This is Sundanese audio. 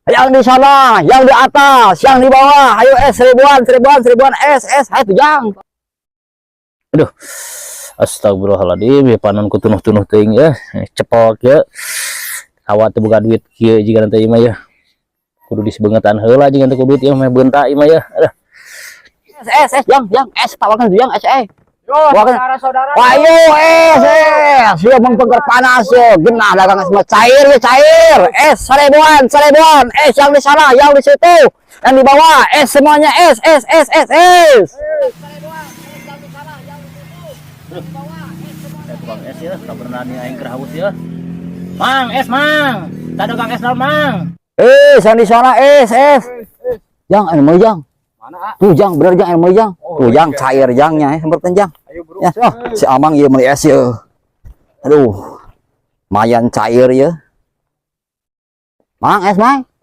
Yang di sana, yang di atas, yang di bawah. Ayo es seribuan, seribuan, seribuan, es, es. Ayo tuh, Jang. Aduh. Astagfirullahaladzim, ya panon ku tunuh-tunuh teuing ya. Cepok ya. Hawa teu boga duit kieu jiga nanti ieu mah ya. Kudu disebengetan heula jiga teu ku duit ieu mah beunta ieu mah ya. Aduh. Es, es, es, Jang, Jang, es tawarkan tuh, Jang, es, eh. Yo, Wah, saudara-saudara. Wah, ayo, es, es. Ya, mengpengker panas ya. Genah dagang es mah cair ya, cair. Es seribuan, seribuan. Es yang di sana, yang di situ, yang di bawah. Es semuanya es, es, es, es, es. Ya, tukang es ya, kabeneran aing keur haus ya. Mang, es Mang. Tadi tukang es naon, Mang? Eh, yang di sana es, es. Jang, anu mau Jang. Mana, ah? Tuh Jang, bener Jang, anu mau Jang. Oh, Tuh Jang, iya. Cair Jangnya, ya, semprotin Jang. Ayo, bro. Ya, oh, si Amang ieu meuli es ya. Aduh. Lumayan cair ya. Mang, es, Mang.